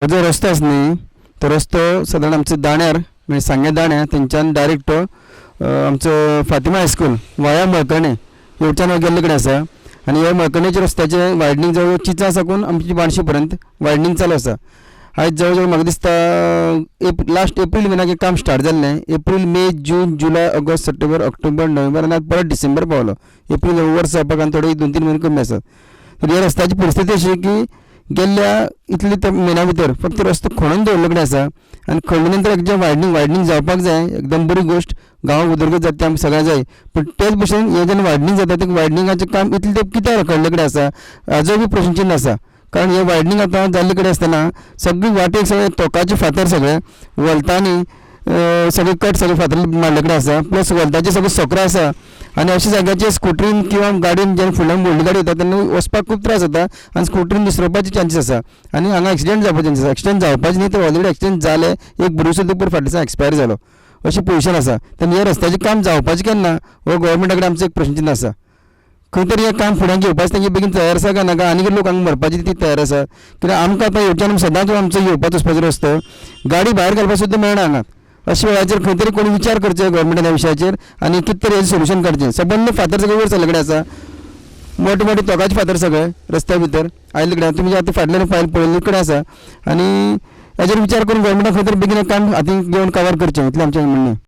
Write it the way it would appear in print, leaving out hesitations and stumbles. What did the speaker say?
हो जो रस्तो आसा न्ही, तो रस्तो सादारण आमचो दाण्यार, म्हणजे सांगें दाण्यार, थंयच्यान डायरेक्ट आमचो फातिमा हायस्कूल वाया मळकर्णे येवच्यान गेल्ले कडेन आसा. आनी ह्या मळकर्णेच्या रस्त्याचें वायडनींग जवळ जवळ चिंचा साकून आमची बाणशी पर्यंत वायडनींग चालू आसा. आयज जवळ जवळ म्हाका दिसता लास्ट एप्रील म्हयन्याक हें काम स्टार्ट जाल्लें. एप्रील, मे, जून, जुलय, ऑगस्ट, सप्टेंबर, ऑक्टोबर, नोव्हेंबर आनी आतां परत डिसेंबर पावलो. एप्रील वर्स जावपाक आनी थोडे 2-3 म्हयने कमी आसात. तर ह्या रस्त्याची परिस्थिती अशी की गेल्ल्या इतले ते म्हयन्या भितर फक्त रस्तो खणून दवरले कडेन आसा आनी खणले नंतर जें वायडनींग जावपाक जाय, एकदम बरी गोश्ट, गांवाक उदरगत जाता, आमकां सगळ्यांक जाय. पूण तेच भशेन हें जेन्ना वायडनींग जाता, तें वायडनिंगाचें काम इतलें तेंप कित्याक रखडले कडेन आसा, हाजो बी प्रश्नचिन्न आसा. कारण हें वायडनींग आतां जाल्ले कडेन आसतना सगळी वाटेक सगळे तोंकाचे फातर, सगळे वोल्तांनी सगळे कट, सगळे फातर मारले कडेन आसा, प्लस वोल्ताचे सगळे सोकरां आसा. आनी अशा जाग्याचेर स्कुटरीन किंवा गाडयेन जेन्ना फुडल्यान व्हडली गाडी येता तेन्ना वचपाक खूब त्रास जाता आनी स्कुटरीन निसरपाचे चान्सीस आसा आनी हांगा एक्सिडंट जावपाचे चान्सीस आसा. एक्सिडंट जावपाचे न्ही, तर ऑलरेडी एक्सिडंट जाले, एक भुरगो सुद्दां पयर फाटल्या दिसा एक्सपायर जालो, अशी पोजिशन आसा. तेन्ना ह्या रस्त्याचें काम जावपाचें केन्ना हो गोवोरमेंटा कडेन आमचो एक प्रश्नचिन्न आसा. खंय तरी हें काम फुडें घेवपाचें तेंगे बेगीन तयार आसा काय नाका, आनी लोक हांगा मरपाची ती तयार आसा. कित्याक आमकां आतां येवच्यान सदांच आमचो येवपाचो वचपाचो रस्तो, गाडी भायर घालपाक सुद्दां मेळना हांगा. अशा वेळाचेर खंय तरी कोणी विचार करचो गोवोरमेंटान ह्या विशयाचेर आनी कितें तरी हेजें सोल्युशन काडचें. सबंद फातर सगळे वयर सरले कडेन आसा, मोटे मोटे तोंकाचे फातर सगळे रस्त्या भितर आयिल्ले कडेन. तुमी आतां फाटल्यान फायल पळयल्ले कडेन आसा आनी हेजेर विचार करून गोवोरमेंटान खंय तरी बेगीन काम हातीन घेवन कवर करचें, इतलें आमचें म्हणणें.